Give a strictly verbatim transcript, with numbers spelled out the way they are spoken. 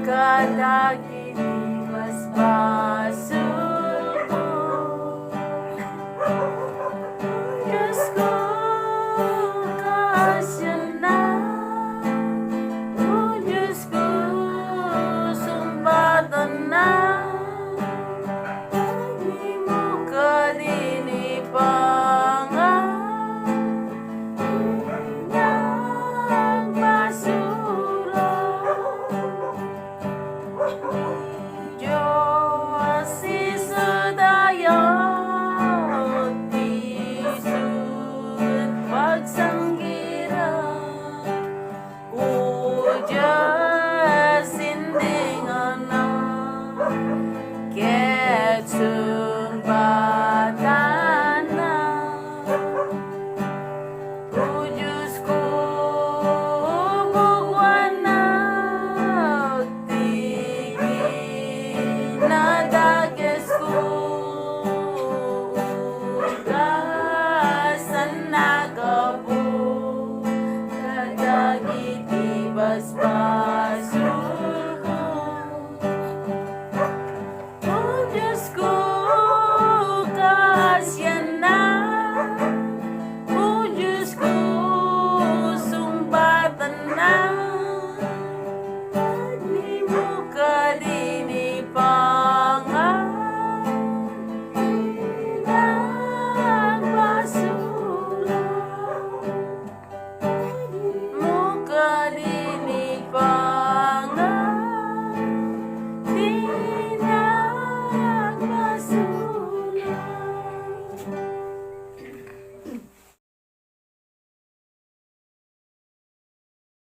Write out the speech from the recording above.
kadagiti basbasolko. Diosko, kaasianna. O Diosko, sungbatanna. Dimo kadi ni pangan. Nagpasuro. Dios, isu dayag ti isu pagsanggiran. O Dios, sindinganna ket sungbatanna. O Diosko, bugwannak ti kinadagesko, ugasannak, Apo, kadagiti basbas